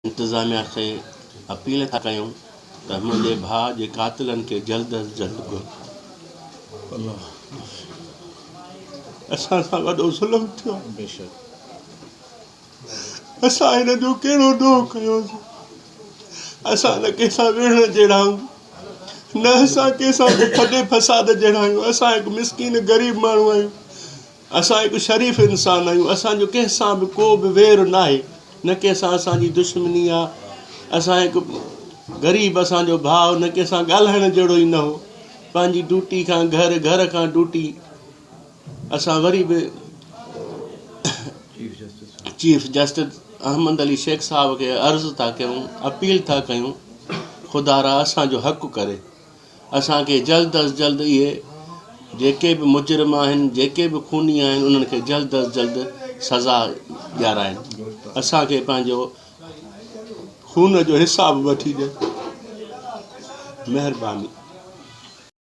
انتظاميا کي اپيل ٿا ڪيون ته منهنجي ڀاء جي قاتلن کي جلد از جلد ڳوليو. اسان سان وڏو ظلم ٿيو آهي. اسان هن جو ڪهڙو ڏوهه ڪيوسين. اسان نه ڪنهن سان وڙهڻ جهڙا آهيون نه اسان ڪنهن سان ڪو ڦڏي فساد جهڙا آهيون. اسان هڪ مسڪين غريب ماڻهو آهيون. اسان هڪ شريف انسان آهيون، اسان جو ڪنهن سان به ڪو به وير ناهي، نه ڪنهن سان اسان جي دشمني آ، اسان هڪ غريب اسان جو ڀاء نه ڪنهن سان ڳالهائڻ جهڙو ئي نه هو، پنهنجي ڊوٽي کان گهر، گهر کان ڊوٽي، اسان وري به چيف جسٽس احمد علي شيخ صاحب کي عرض ٿا ڪيون، اپيل ٿا ڪيون، خدارا اسان جو حق ڪري. اسان کي جلد از جلد اهي جيڪي به مجرم آهن جيڪي به خوني آهن انهن کي جلد از جلد سزا ڏيارائن اسان کي پنهنجو خون جو حساب وٺي ڏين مهرباني.